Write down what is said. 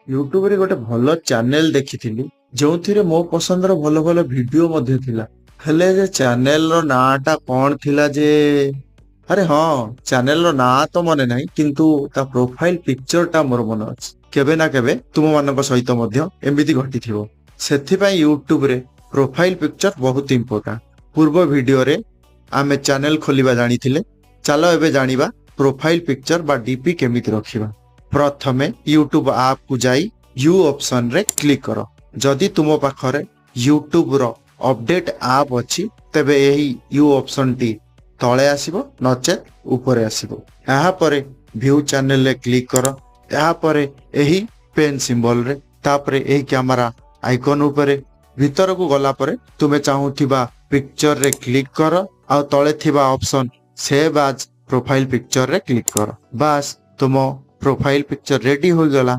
ୟୁଟ୍ୟୁବରେ ଗୋଟେ ଭଲ ଚ୍ୟାନେଲ ଦେଖିଥିଲି, ଯେଉଁଥିରେ ମୋ ପସନ୍ଦର ଭଲ ଭଲ ଭିଡିଓ ମଧ୍ୟ ଥିଲା। ହେଲେ ଯେ ଚ୍ୟାନେଲର ନାଁଟା କଣ ଥିଲା ଯେ? ଆରେ ହଁ, ଚ୍ୟାନେଲର ନାଁ ତ ମନେ ନାହିଁ, କିନ୍ତୁ ତା ପ୍ରୋଫାଇଲ ପିକ୍ଚରଟା ମୋର ମନେ ଅଛି। କେବେ ନା କେବେ ତୁମମାନଙ୍କ ସହିତ ମଧ୍ୟ ଏମିତି ଘଟିଥିବ। ସେଥିପାଇଁ ୟୁଟ୍ୟୁବରେ ପ୍ରୋଫାଇଲ ପିକ୍ଚର ବହୁତ ଇମ୍ପୋର୍ଟାଣ୍ଟ। ପୂର୍ବ ଭିଡିଓରେ ଆମେ ଚ୍ୟାନେଲ ଖୋଲିବା ଜାଣିଥିଲେ। ଚାଲ ଏବେ ଜାଣିବା ପ୍ରୋଫାଇଲ ପିକ୍ଚର ବା ଡିପି କେମିତି ରଖିବା। ପ୍ରଥମେ ୟୁଟ୍ୟୁବ ଆପ୍କୁ ଯାଇ ଭ୍ୟୁ ଅପସନରେ କ୍ଲିକ୍ କର। ଯଦି ତୁମ ପାଖରେ ୟୁଟ୍ୟୁବର ଅପଡେଟ୍ ଆପ୍ ଅଛି, ତେବେ ଏହି you ଅପସନଟି ତଳେ ଆସିବ, ନଚେତ୍ ଉପରେ ଆସିବ। ଏହାପରେ ଭ୍ୟୁ ଚ୍ୟାନେଲରେ କ୍ଲିକ୍ କର। ଏହାପରେ ଏହି ପେନ୍ ସିମ୍ବଲରେ, ତାପରେ ଏହି କ୍ୟାମେରା ଆଇକନ୍ ଉପରେ। ଭିତରକୁ ଗଲା ପରେ ତୁମେ ଚାହୁଁଥିବା ପିକ୍ଚରରେ କ୍ଲିକ୍ କର ଆଉ ତଳେ ଥିବା ଅପସନ ସେଭ୍ ଆଜ୍ ପ୍ରୋଫାଇଲ ପିକ୍ଚରରେ କ୍ଲିକ୍ କର। ବାସ୍, ତୁମ ପ୍ରୋଫାଇଲ ପିକ୍ଚର ରେଡି ହୋଇଗଲା।